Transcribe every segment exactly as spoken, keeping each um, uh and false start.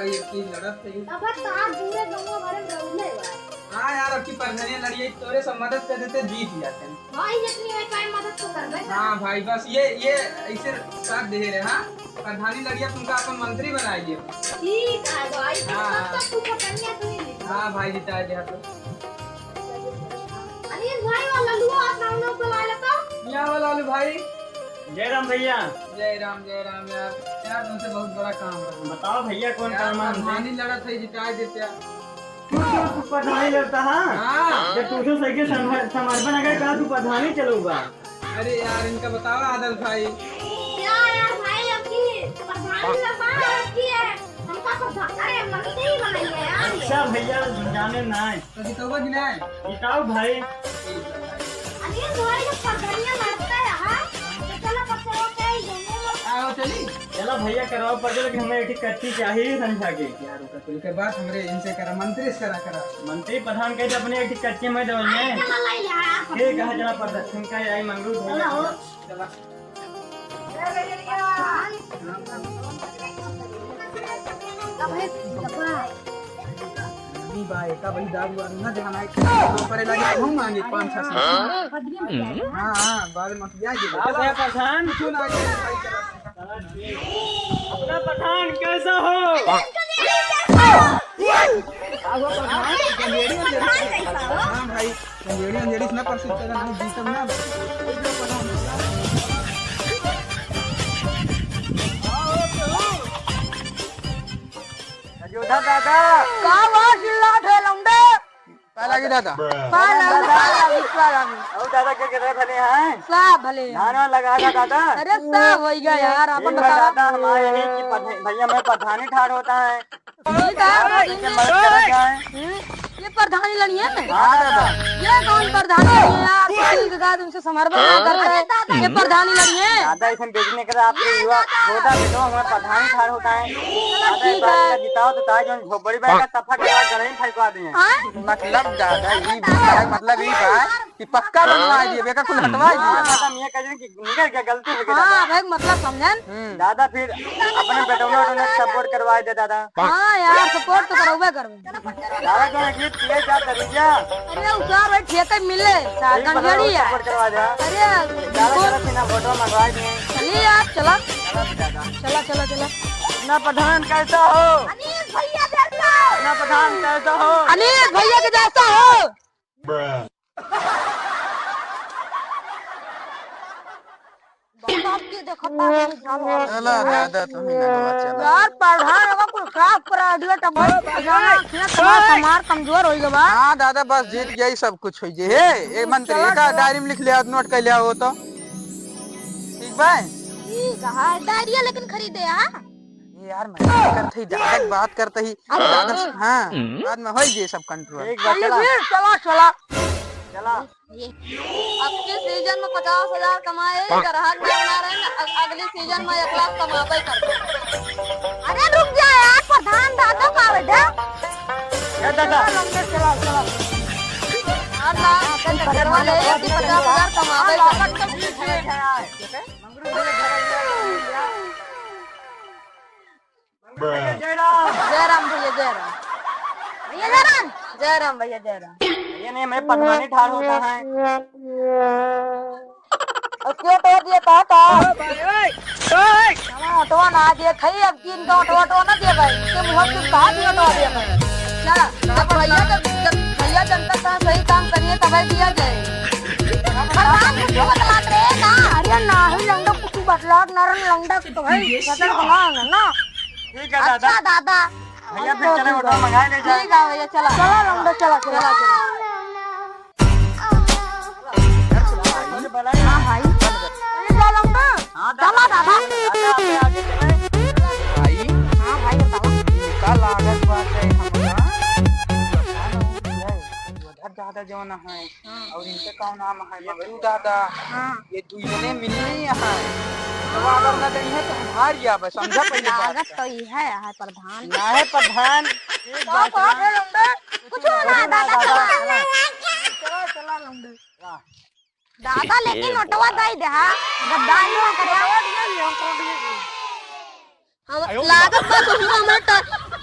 ये की लड़त है। अब तो आज पूरे गाँव भरे में रौले बा। हाँ यार, अब की परधनिया लड़िए, तोरे सब मदद कर देते, जीत जाते हैं। भाई, जितनी है पाए मदद तो करबे कर। हाँ भाई, बस ये, ये ऐसे साथ दे रहे, हाँ? परधानी लड़िया तुमका अपन मंत्री बनाइए। ठीक है भाई, हाँ, तब हाँ। तक तू पकड़िया तू ही नहीं। हाँ भाई, जिताए दे तो। अनिल भाई, वो ललुआ आप नाम लोग बुला लेता। यहाँ वाला आलू भाई। जय राम भैया। जय राम, जय राम यार। यार, तुमसे बहुत बड़ा काम रहा। बताओ भैया, कौन यार, काम है हमसे? परधानी लड़त है, जिताए देते यार। तू, तू, तू परधानी लड़ता है? हाँ। जब तू तो सही के समर-, समर्पण अगर कहा, तू परधानी चलूगा। अरे यार, इनका बताओ आदल भाई। क्या यार भाई, अब की परधानी लड़ता है, अब की है। हमका प्रधान, अरे, मंत्री बनाइए यार। अच्छा भैया, जाने ना है। तो जितौबा कि नाय? जिताओ भाई। अरे भाई, जब परधनिया लड़ता है, हाँ? तो चलो, परसों के ही दोनों लोग। आओ, चली। चलो भैया, कराओ परसों, लेकिन हमें एक कच्ची चाहिए समझा के। यार, ओकर कुल के बात हमरे इनसे करा, मंत्री से करा, करा। मंत्री प्रधान कहे तो अपने एक कच्ची में दो में। चलो, लाई यार। ठीक है, चलो, प्रधान का आई मंगरू भाई। चलो, हो। चलो। नहीं बा, एका भाई दारू वारू ना जहाँ ना तो परे लगे, हम मांगे पाँच छह सौ। हाँ, हाँ, बाद में मत जाइए। आप है प्रधान? क्यों ना आगे भाई चला? अपना प्रधान कैसा हो? हाँ भाई, अंधेड़ी अंधेड़ी से ना परसों चला, नहीं जीतब ना। अयोध्या दादा। का बा चिल्लात है लौंडे? पाय लागी दादा। पाय लागी, पाय लागी, पाय लागी। और दादा के किधर भले हैं? सब भले हैं। धान वान लगा था दादा? अरे सब होइगा यार, आपन बतावा। दादा हमारे यही कि प्रध-, भैया मैं प्रधानी ठाड़ होता है। ठीक है, दादा, ठीक है। इनके मदद करा जाए। हम्म, ये प्रधानी लड़िए? हाँ दादा। ये कौन प्रधानी लड़िए यार? सुशील दादा तुमसे समर्पण ना करते। अरे दादा, ये प्रधानी लड़िए? दादा इसन बेचने के आपके युवा होता भी तो हमारा प्रधानी ठाड़ होता है। चलो दादा, ठीक है। जिताओ तो ताज झोपड़ी बैठा सफा के बाद गले में फंसवा दिए। हाँ? मतलब दादा, ई बा, मतलब ई बा कि पक्का बनवा दिए, बेका कुल हटवा दिए। हाँ, दादा, हम ये कह रहे हैं कि निकल गया, गलती हो गई हाँ, दादा। भाई, मतलब समझन। हम्म। दादा, फिर अपने बेटौना उटौना के support करवा दे दादा। हाँ यार, support तो करौबे करबे। दादा, जो है कि पिए जा दरुइया। अरे, उधार भाई, ठेके मिले, सा ठीक बा, गंजेड़ी है। Support करवा दे। अरे, दादा, बिल्कुल। चलो, फिर ना वोटवा मंगवा दिए। चलिए यार, चला। चलो दादा। चला, चला, चला। ना प्रधान कैसा हो? अनिल भैया जैसा। ना प्रधान कैसा हो? अनिल भैया के जैसा हो। बाप के देखता नहीं, चलो दादा, तुम ही ना गोवा चलो। यार, प्रधान होगा कुल का private है भाई, जाना खेत हमार, हमार कमजोर हो गया बा। हाँ दादा, बस जीत गया ही सब कुछ हो जे। हे, ए मंत्री, चलो, एका चलो। Diary में लिख लिया, note कर लिया हो तो। ठीक बा? ठीक है, diary लेकिन खरीदे, हाँ? ए यार, मजाक करत ही, ज्यादा बात करत ही। अच्छा। ज्यादा, हाँ, बाद में होई जे सब control। ठीक बा, चलिए चला। फिर, चला, चला। चला। अब के season में पचास हजार कमाए, ग्राहक ना बना रहे, अग-, अगली season में एक लाख कमाबे कर। अरे रुक जा यार, प्रधान दादा का बेटा। ए दादा। चला, चला, चला। हाँ, ना, घरवा ले, कि पचास हजार कमाबे कर। जय राम। जय राम भैया, जय राम। भैया जय राम। जय राम भैया, जय राम। ये नहीं, मैं पकवानी ठाड़ होता है। अब क्यों तो दिए कहा था? हमारा ऑटो ना दिए खाई, अब की इनका ऑटो, ऑटो ना दिए भाई, इनके मुँह से कहा दिए ऑटो दिए भाई। चला, अब भैया जब, जब भैया जनता का सही काम करिए तब दिया जाए। भगवान कुछ बतलात रहे ना। अरे ना ही लंगड़ा कुछ बतलात ना रहे, लंगड़ा तो भाई बदल बना ना। ठीक है दादा। अच्छा दादा। भैया फिर चले, ऑटो मंगा ले जाए। ठीक है भैया, चला। चला लंगड़ा, चला, चला, चला। हाँ भाई। चले जा लंगड़ा। हाँ, चला दादा। भाई। हाँ भाई, बताओ। का लागत बाटे हमरा? उधर दादा जौन है, हाँ। और इनके कौन नाम है? मगरू दादा। हाँ। ये दुइजने मिलने यहाँ। तो अगर न देंगे तो हम हार जाबे, समझा पहले बात लागत का। तो ई है, है प्रधान। ना है प्रधान। एक बात ना। कुछ ना दादा, चला। चला, चला लौंडे। दादा लेकिन नोटवा दे दे, हाँ। गद्दारी ना करे। हम लागत बा ससुर हमरे ट-,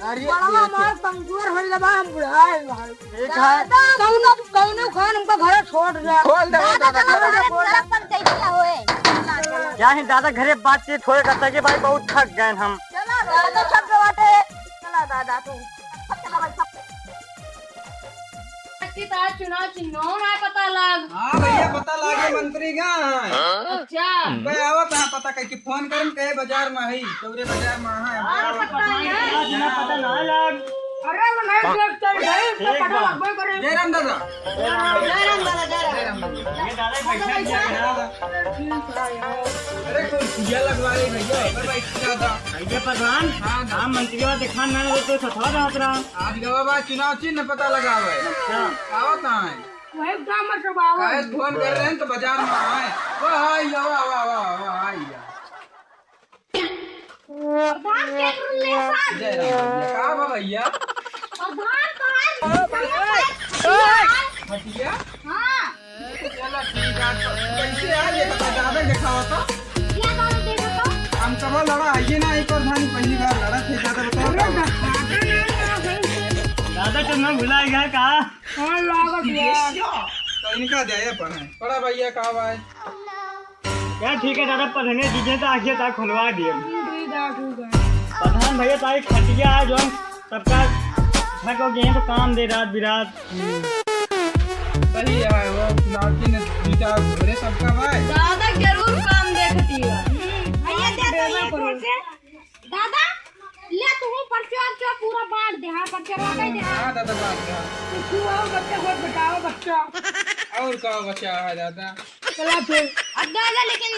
अरे, बड़वा ये हमार कमजोर होइल बा, हम बुढ़ाए बा। ठीक है। कौनो, कौनो खान हमका घर छोड़ जा। खोल दे, दादा, दादा, चलो, खोल दे। हमारे तरफ पंचायतिया होए। क्या है दादा, घरे बातचीत होए करता कि भाई बहुत थक गए हम। चला दादा, सब बाटे। चला दादा, तू। चला भाई, सब। कि तार चुनाव चिन्हो ना पता लाग। हाँ भैया, पता लागे मंत्री का है। अच्छा। बे आवत है पता कह के फोन करम कहे बाजार में है, चौरे बाजार में है। हाँ, पता है। ना पता ना लाग। अरे वो नहीं देख चल गए, तो ठीक पता बा। लगबे करे। जय राम दादा। जय राम दादा, जय राम। जय राम दादा। ये दादा बैठा है, जय राम दादा। अरे कोई सुइया लगवा रही भैया, अबे बैठ दादा। भैया प्रधान, हाँ, हाँ। हम मंत्री बा, देखा ना हो तो सफा रहत रहा। आज गवा बा चुनाव चिन्ह पता लगावे। अच्छा। आवत है। वही गांव में सब आवत काहे है। फोन कर रहे हैं तो बाजार में आए। वाह, आइया, वाह, वाह, वाह, वाह, आइया। प्रधान के ले साथ। जय राम भैया, का बा भैया? प्रधान तोहार हटिया? हाँ। चलो ठीक है, तो कैसे आ ये बता, दादा दिखाओ तो। क्या दादा देखा तो? हम कबो लड़ा है ये ना, एक और धानी पहली बार लड़ा थे, ज्यादा बताओ। दादा तो ना भुला गया का? हाँ, लागत यार। तो इनका दे, ये पढ़े। बड़ा भैया का भाई? यार ठीक है दादा, पढ़ने दीजिए तो आखिर तक खुलवा दिए। ठीक है, ठीक है। प्रधान भैया ताई खटिया है जो सबका झक हो गए हैं तो काम दे रात बिरात। सही है, वो चुनाव चिन्ह दू चार घोरे सबका भाई। दादा जरूर काम देखती है। भैया दे दो ये पैसे। दादा, ले तू पर्चा वर्चा पूरा बांट दे, हाँ, पर्चा रखा दे। हाँ, दादा, बांट दे। तू आओ बच्चा, बहुत बताओ बच्चा। और का बचा है, दादा? चला फिर। अब दादा, लेकिन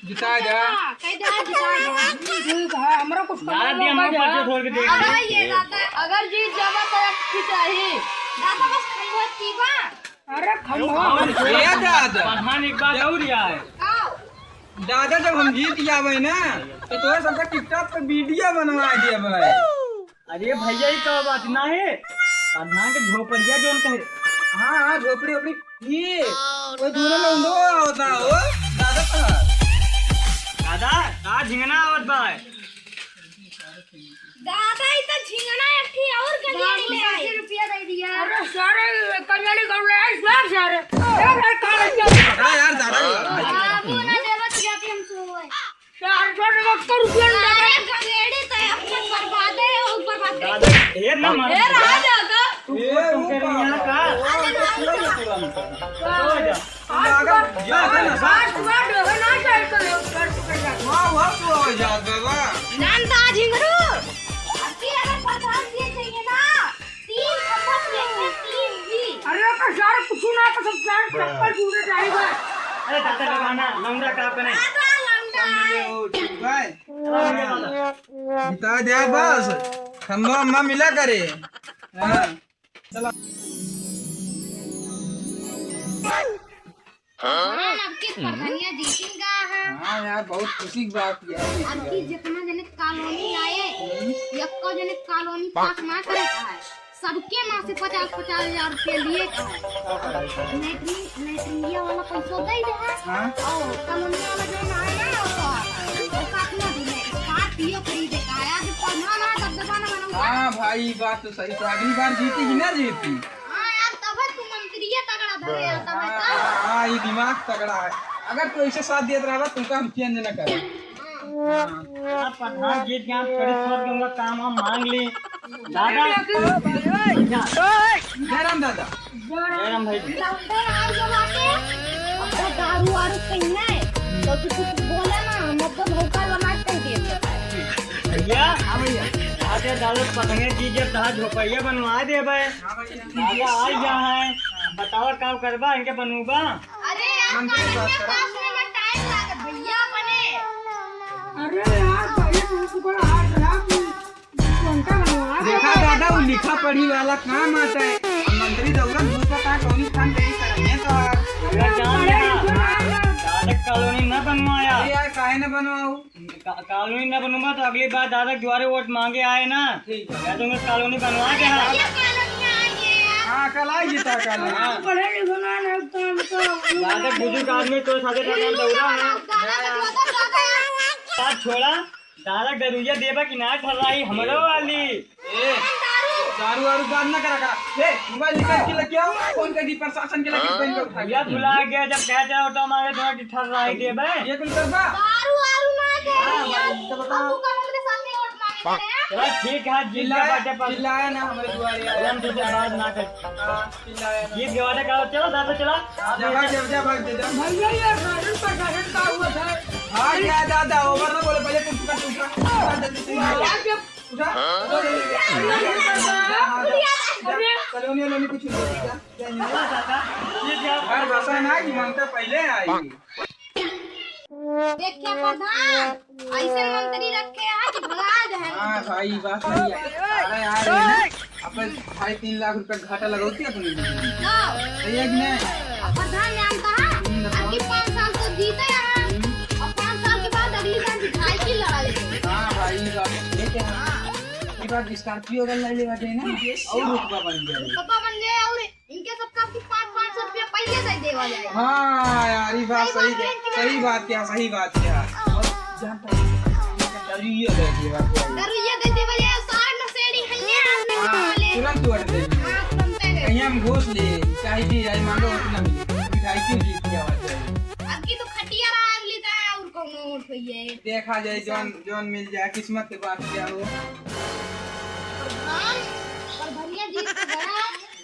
जिता जा। हाँ, कह दे, हाँ, जिता जा। ठीक है, हमरा कुछ दादा, पता दिया, नहीं हमारा लगा। पर्चा छोड़ के देख। अगर ये दादा, अगर जीत जावा तो एक की चाही। दादा, बस खंडवा की बा। अरे, खंडवा। और ये दादा। प्रधान, एक बात और यार। आओ। दादा, जब हम जीत जावे ना, तो तोहरे सबका TikTok पे video बनवा दिया भाई। अरे भैया, ये का बात ना है? प्रधान के झोपड़िया जोन कहे। हाँ, हाँ, झोपड़ी, ओपड़ी। ये, वो दोनों में उंडो होता हो, दादा का। दादा, का झिंगना आवत बा? दादा, ई त झिंगना एक ठी और कलियारी ले आई। रुपया दे दिया। अरे सारे कलियारी कर ले आई, सारे, सारे। ए भाई, कहाँ लग गया? पकड़ा यार, दादा। बाबू ना देवत गया थी हम ए, रहा जाता। तू ए, फोन तुम के ऊपर यहाँ का? आओ, आओ, आओ, आओ, तुरंत। आओ, जा। आज आगे, सुबह, जा, जा, जा। आज सुबह डोहे ना जाए तो लोग घर पकड़ जाते। हाँ, वहाँ तो हो जाता बा। जानता झिंगरू। अभी अगर पचास ये चाहिए ना, तीन खम्भा चाहिए, तीन भी। अरे, तो यार, कुछ ना, तो सब यार चप्पल टूटे जाएगा। अरे, दादा, जमाना, लौंडा का अपने। दादा, लौंडा। भाई। चला, आगे वाला। बिता दे बस, खम्बा अम्मा मिला करे। हाँ, चला। हाँ, अब की प्रधानिया जीतिन गा है। हाँ यार, बहुत खुशी की बात है। अब की जितना जने कॉलोनी आए, यक्को जने कॉलोनी पास ना करे का है। सबके माँ से पचास पचास हजार रुपया लिए का है। लेटरिन, लेटरिनिया वाला पैसा दे दे है। हाँ। और कॉलोनी वाला जो ना है ना, वो तो आता है। वो काटना भी नहीं। स्कॉर्पियो खरीदे का है। आज पढ़ना ना, दबदबा ना बनाऊंगा। हाँ भाई, ये बात तो सही है। अगली बार जीती कि ना जीती? हाँ यार, तब तू मंत्रिये तगड़ा धरे है, तब हाँ, तब। हाँ, ये दिमाग तगड़ा है। अगर तू ऐसे साथ देत रहा, तुमका हम change न करें। हाँ। हाँ। यार, प्रधान जी के यहाँ थोड़ी छोड़ के उनका काम हम मांग ली। दादा। जय राम दादा। जय राम भाई। लौंडे आए जब आके, अब तो दारू वारू पीना है, तो तू कुछ बोले ना, हम तो भौकाल बना के दे देता है। भैया, हाँ भैया। आगे डालो पतंगे जी जब तहाँ झोपड़िया बनवा देबे। हाँ भैया। दादा आ गया है, बताओ काम करबा, इनके बनूबा। अरे यार, मंत्री बात करा। पाँच मिनट time लागे भैया बने। अरे यार, भाई, तुमको बड़ा हाथ खराब, तुम कौन सा बनवा दे? देखा दादा, वो लिखा पढ़ी वाला काम आता है। हम मंत्री दौरन घूसता था, कौनी खान गई करने तो। अगर जान अरे, लिया, इधर आ, इधर। दादा कॉलोनी न बनवाया। अरे यार, काहे न बनवाओ? का-, कॉलोनी न बनूंगा तो अगली बार दादा के द्वारे वोट मांगे आए ना। ठीक है। या तो मैं कॉलोनी बनवा के हाँ। ये कॉलोनी आ गया। हाँ, कल आ गई था कॉलोनी। हाँ। पढ़े लिखे ना, ना, तो हमको दादा बुजुर्ग आदमी तो साथे साथे हम दौड़ा है। दादा का जोता, दादा। बात छोड़ा, दादा दरुइया देबा कि ना ठर्राई हमरो वाली। ए, दारू। दारू वारू बात ना करा करा। ए, mobile निकाल के लेके आओ, phone कर दी प्रशासन के, लेके बहन को उठा के। भैया भुला गया, जब कह जाओ तो हमारे थोड़ा ठर्राई देबे। ये कुल करबा? दारू वारू ना दे हाँ, भैया। भाई, तो बताओ। अब तू कब हमरे सामने वोट मांगे थे? चलो ठीक है, जीत गया चिल्लाया, बाटे पर। चिल्लाया ना हमारे दुआरे आया। हम तुझे बात ना कर। हाँ, चिल्लाया ना। जीत गया बाटे, कहो, चलो दादा, चलो। जा, भाग जा, जा, भाग जा, जा। भैया, ये गार्डन पर गार्डन का हुआ था। भाग गया दादा, over ना बोले, पहले तू उठा, तू उठा। उठा, जल्दी से। भाग जा। उठा। हाँ? उठा, जल्दी से। हाँ, जा, जा। कॉलोनी, वॉलोनी कुछ नहीं बोलता। घर बसा ना कि ममता पहले आई। देख क्या प्रधान, ऐसे मंत्री रखे हैं कि भगा दे हैं। हाँ भाई, बात सही है। अरे यार, ये ना, अपन ढाई तीन लाख रुपए घाटा लगौती अपनी। तो सही है कि नहीं? अब प्रधान जानता है, हम्म, बताओ। अगली पाँच साल तो जीते हैं, हम्म। और पाँच साल के बाद अगली बार विधायकी लड़ा लेंगे। हाँ भाई, ये बात ठीक है। हाँ। ये बार Scorpio अगर ले लेवा जाए ना, और रुतबा बन जाए। रुतबा बन जाए और इनके सबका भी पाँच, पाँच सौ रुपया पहले दे देवा जाए। हाँ यार, ये बात सही सही बात है, है कि सही नहीं? बात क्या, सही बात क्या। और जानता है, दरुइया दे देवा जाए। दरुइया दे देवा जाए, सार नशेड़ी है ये आदमी हाँ, वाले। तुरंत उठ दे। हाँ, तुरंत दे। कहीं हम घूस ले, चाहे भी जाए, मान लो उतना मिले। मिठाई क्यों जीत गया होता है? अब की तो खटिया रहा, अगली का और कौन उठ गई है? देखा जाए, जौन, जौन मिल जाए, किस्मत के बात क्या हो। प्रधान, प्रधानिया जी तो गया,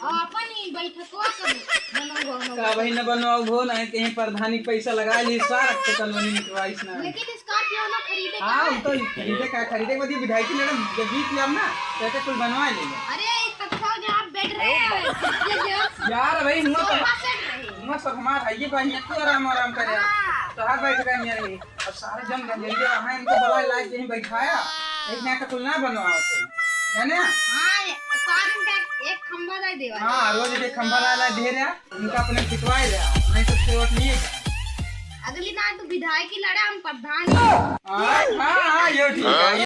अपन ही बैठकवा कर बनवाओ, बनवाओ। का भाई न बनवाओ हो, नहीं कहीं प्रधानी पैसा लगा ली, सारा तो कॉलोनी मिटवाइस ना। लेकिन Scorpio ना खरीदे हाँ, का। वो तो खरीदे का, खरीदे के बाद ये विधायकी लड़न, जब जीत जाम ना, तो ऐसे कुल बनवा लेंगे। अरे, इस तक तो जहाँ बैठ रहे हैं, ये जो यार, भाई, हुआ तो, सोफा सेट रहे। हुआ सब हमार है, ये भाई, ये तो आराम, आराम करे। हाँ। तो हर बैठ का नहीं रही। अब सारे जन गंजैया हैं, इनको बुलाए लाए कहीं बैठाया, एक ना का कुल ना बनवावत है, जाने? हाँ, ये सारे का एक खंभा ला देवा। हाँ, रोज एक खंभा ला ला दे रहा, उनका अपने खिंचवाए रहा, नहीं तो कोई वोट नहीं है। अगली ना तो विधायकी लड़े, हम प्रधान। हाँ, हाँ, हाँ, ये ठीक है।